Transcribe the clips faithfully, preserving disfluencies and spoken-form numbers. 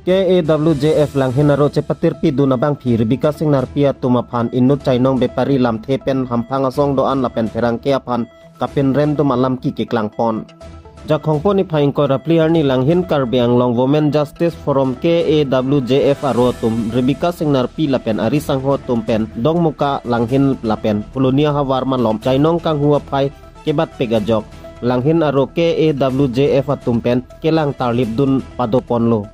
K A W J F Langhin aro chepatirpi dun abangpi Rebecca Singnarpi atum aphan inut chainong bepari lamthe pen hamphang asong do-an lapen pherangke aphan kapinrem dun alam ke keklangpon. Jakhong po niphai ingkoi ra phli arni Langhin Karbi Anglong Women Justice Forum K A W J F aro atum Rebecca Singnarpi lapen ari sangho atum pen Dongmuka, Langhin lapen Polonia havar malom chainong kanghu aphai kebatpik ajok Langhin aro K A W J F atum pen kelang tarlip dun padoponlo.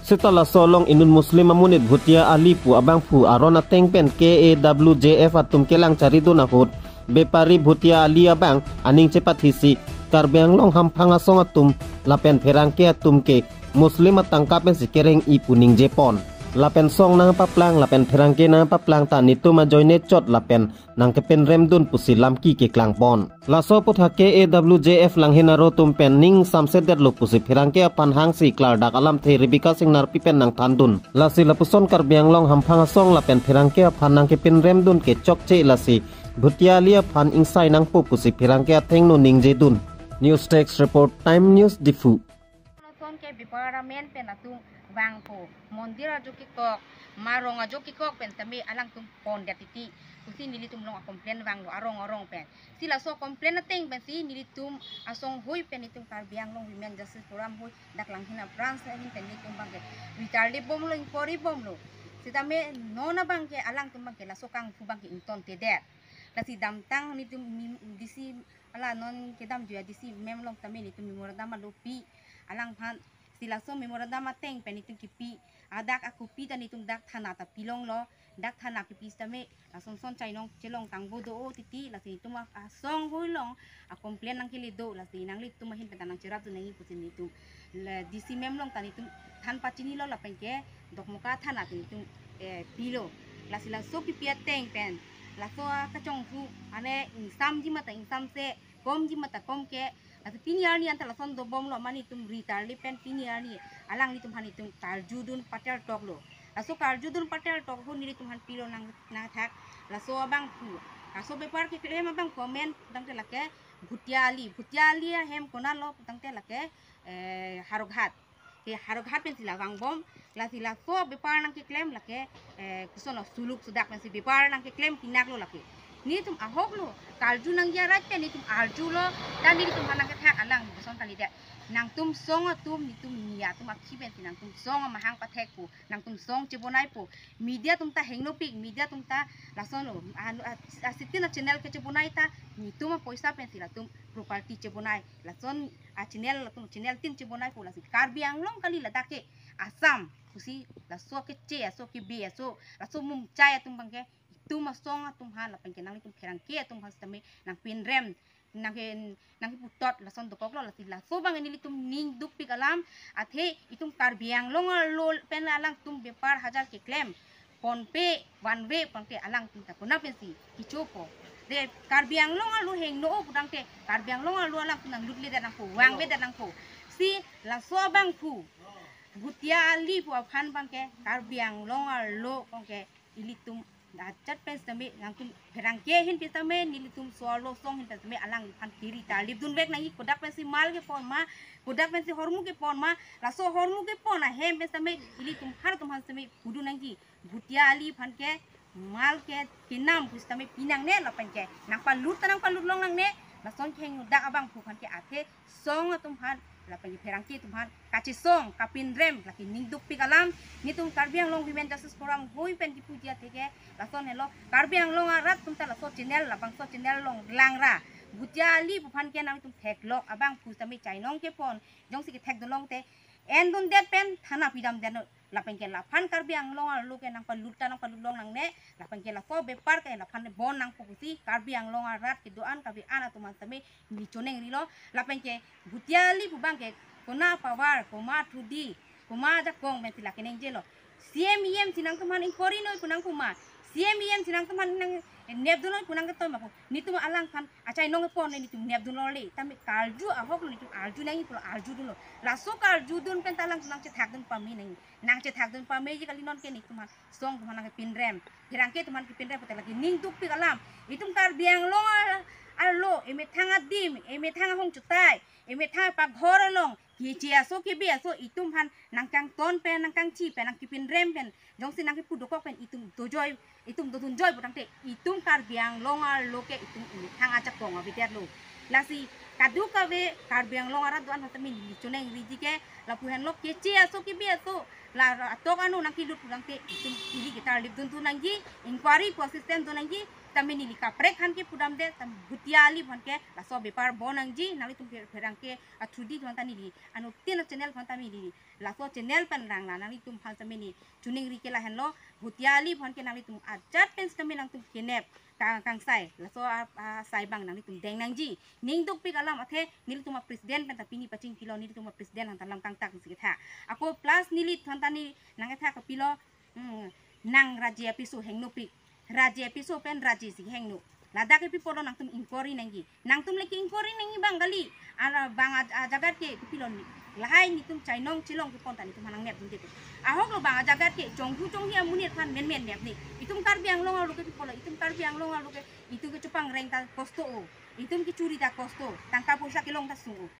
Seta laso along inut Muslim amonit Bhutia Ali pu abangphu aron ateng pen K A W J F atum kelang chari dun ahut bepari Bhutia Ali abang aning chepathisi Karbi Anglong hamphang asong atum lapen pherangke atum ke Muslim atangka pensi kereng-i pu ningjepon. Lapen song nangpaplang lapen pherangke nangpaplang ta netum ajoine chot lapen nangkepinrem dun pusi lamke keklangpon. Laso aputhak K A W J F Langhin aro atum pen ning samsedetlo pusi pherangke aphan hangsi klardak alamthe Rebecca Singnarpi pen nangthan dun. Lasi lapuson Karbi Anglong hamphang asong lapen pherangke aphan nangkepinrem dun ke chokche, lasi Bhutia Ali aphan ingsai nangpo pusi pherangke athengno ningje dun. News Desk Report, Time News, Diphu. Lason ke bepar amen pen latum vangpo. Mondir ajo kekok, marong ajo kekok pen tame alangtum pondet titi. Pusi nelitum along a-complain vanglo arong arong pen. Si laso complain ateng pensi nelitum asong hui pen nelitum Karbi Anglong Women Justice Forum hui dak Langhin a-branch ahin pen nelitum abangke ri tarlip bomlo, inquiry bomlo. Sitame non abangke alangtum abangke laso kanghu abangke ingtontedet. Lasi damtang nelitum mi-, D C, ala non kedamjui a-D C ma'am along tame nelitum memorandum alo pi. Alangphan si laso memorandum ateng pen nelitum kipi. Adak a-copy ta nelitum dak thana ta pilonglo. Dak thana kipi sitame lason son chainong chelong tangbo do-o titi, lasi nelitum a-, asong hui along a-complain nangkele do, lasi nanglitum ahin pen ta nangcherap dun nangji pusi nelitum le D C ma'am along ta nelitum than pachinilo lapen ke Dongmuka thana pen nelitum, eh, pilo. Lasi laso kipi ateng pen laso akachonghu ane ingsamji mata ingsamse, komji mata komke. Lasi pini arni anta lason dobomlo, mane nelitum ri tarlip pen pini arni alanglitum aphan nelitum karju dun patel toklo. Laso karju dun patel tok ahut nelitum aphan pilo nang, nangthak. Laso abangphu, laso bepar keklem abangphu amen tangte lake Bhutia Ali. Bhutia Ali ahem konatlo tangte lake, eh, Howraghat. Ke Howraghat pensi la vangbom, lasi laso bepar nangkeklem lake, eh, koson lo, suluk sudak pensi bepar nangkeklem pinaklo lake. Nelitum ahoklo, karju nangji arat pen nelitum arjulo, dan nelitum aphan nangkethak alang koson kalidet. Nangtum song atum, nelitum ni atum akhi pensi nangtum song amahang pathekpo, nangtum song chebonaipo. Media atum ta hengnopik, media atum ta lasonlo, anu, a, a, sitin a-channel kechebonai ta, nelitum apoisa pensi latum property chebonai. Lason a-channel, latum channel tin chebonaipo, lasi Karbi Anglong kali, ladak ke Assam pusi laso keche, laso kebe, laso, laso mumchai atum abangke, itum asong atum aphan lapen ke nanglitum pherangke atum aphan sitame nangpinrem, nangke, nangkeputot lason dokoklo, lasi laso abang nelitum ning dukpik alam, athe itum Karbi Anglong arlo pen alangtum bepar hajar keklem, PhonePe, OneWay, PhonePe alangtum ta kona pensi kechopo. De Karbi Anglong arlo hengno-o pu tangte, Karbi Anglong arlo alangtum nanglutledet nangpo, vangvedet nangpo. Si laso abangphu, Bhutia Ali pu aphan abangke, Karbi Anglong arlo abangke, ilitum ajat pen sitame, nangtum pherangke ahin pen sitame, nelitum so-arlo asong ahin pen sitame, alangliphan kiri tarlip dunvek nangji, kodak pensi mal kepon ma, kodak pensi hormu kepon ma, laso hormu kepon ahem pen sitame, ilitum har atum aphan sitame pudun nangji. Bhutia Ali aphan ke mal ke kenam pusitame pinangne lapen ke nangpalut ta nangpalut long nangne, lason keheng dak abangphu aphan ke athe song atum aphan lapen ke pherangke atum aphan kachesong kapinrem lake ning dukpik alam. Nelitum Karbi Anglong Women Justice Forum hui pen kipuji athe ke lason helo, Karbi Anglong arat atum ta laso channel, labangso channel along langra. Bhutia Ali pu aphan ke nangtum theklok abangphu sitame chainong kepon, jongsi kethek dolong te en dundet pen thana pidamdet non. Lapen ke laphan Karbi Anglong arlo ke nangpalut ta nangpalut long nangne, lapen ke laso bepar ke laphan bon nangpo pusi Karbi Anglong arat kedo-an Karbi an atum aphan sitame neli choningrilo. Lapen ke Bhutia Ali pu abangke kona power, koma thudi, koma ajakong pensi lake ningjelo. C M E M si nangtum aphan inquiry noi pu nangkoma, C M E M si nangtum aphan nangnepdun noi pu nangketoi ma pu, nelitum alangphan achainong kepon nelitum nepdunlo le, tame karju ahoklo, nelitum arju nangji pulo arjudunlo. Laso karjudun pen ta alangtum nangchethakdun pame nangji. Nangchethakdun pameji kali, non ke nelitum aphan song atum aphan nangkepinrem, pherangke atum aphan kepinrem pute lake ning dukpik alam. Itum Karbi Anglong ar-, arlo, emethang adim, emethang ahong chutai, emethang paghor along Keche aso kebe aso itum aphan nangkangton pen, nangkangchi pen, nangkepinrem pen, jongsi nangkepu dokok pen itum dojoi, itum dodunjoi putangte itum Karbi Anglong arlo ke itum imethang ajakong avedetlo. Lasi kadokave Karbi Anglong arat do-an aphan tame neli choningriji ke lapu henlo, keche aso kebe aso la atok ano nangkelut putangte itum ili ketarlip dun tu nangji, inquiry pu system dun nangji. Tame neli kaprek aphan ke pudamde, tam Bhutia Ali aphan ke laso bepar bon nangji, nanglitum pher-, pherangke athudi aphan ta neli, anuttin a-channel aphan tame neli, laso channel pen rang la nanglitum aphan tame neli choningri ke lahenlo, Bhutia Ali aphan ke nanglitum ajat pen tame nangtum kenep, ka-, kangsai, laso a, asai abang nanglitum deng nangji. Ning dukpik alam athe nelitum a-president pen ta pini pachingpilo, nelitum a-president aphan ta lam kangtak si ketha. Ako plus neli aphan ta neli nangketha kapilo, hmm, nang raji apiso hengnopik. Raji apiso pen raji si hengno. Ladak ke pi apotlo nangtum inquiry nangji. Nangtum le ke-inquiry nangji abang kali. Ara bang a, ajagat ke kopilo ni. Lahai nelitum chainong chelong kepon ta nelitum aphan nangnep dunde. Ahoklo bang ajagat ke chonghu chonghi amonit aphan menmen nep ni. Itum Karbi Anglong arlo ke pi apotlo, itum Karbi Anglong arlo ke itum ke chepangreng ta kosto o. Itum kechuri ta kosto. Tangka poisa kelong ta sung o.